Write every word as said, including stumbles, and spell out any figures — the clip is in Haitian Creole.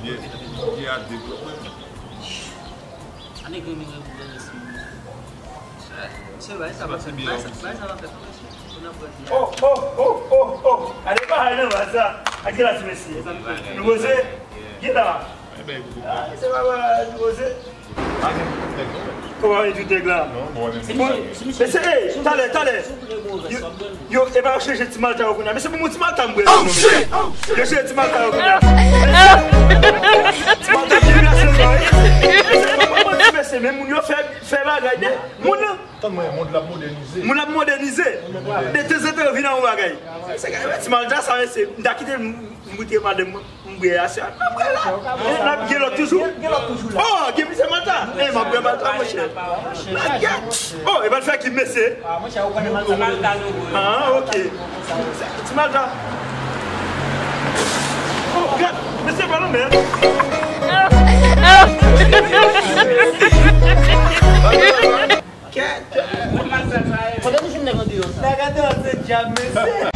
Li ye a de blòk menm. Ane gen mwen mwen resi. Se bay sa pa fè bay sa bay sa pa fè. Oh, oh, oh, oh, oh. Ane pa hay nan baz sa. Ak la ti mesye. Nou poze. Gen la. Se pa ba nou poze. Kòman e di tèg la? Mesye, talè, talè. Yo, e pa yo chanje ti malta yo kounye a. Mesye, pou mwen ti malta m bwè. Yo chanje ti malta yo kounye a. Ti malta ki byen sèlman. Mesye, men moun yo fè bagay de. Moun nan. Tann mwen, mond la ap modènize. Moun ap modènize. De tanzantan yo vin an yon bagay. Se ka ti malta sa, mesye. M ta kite m bwite madanm mwen. M bwè a sè. M bwè la. E n ap gen lòt toujou. Gen lòt toujou la. Oh, gen misye malta. E m ap bwè malta, monchè. Oh, e pa l fè ki mesye. Ah, monchè, ou konnen malta. Ah, ok. Ti malta. Oh, gad. Mesye pa nan men. Kèt. Kote nou jwenn nèg andeyò sa? Nèg andeyò se dyab, mesye.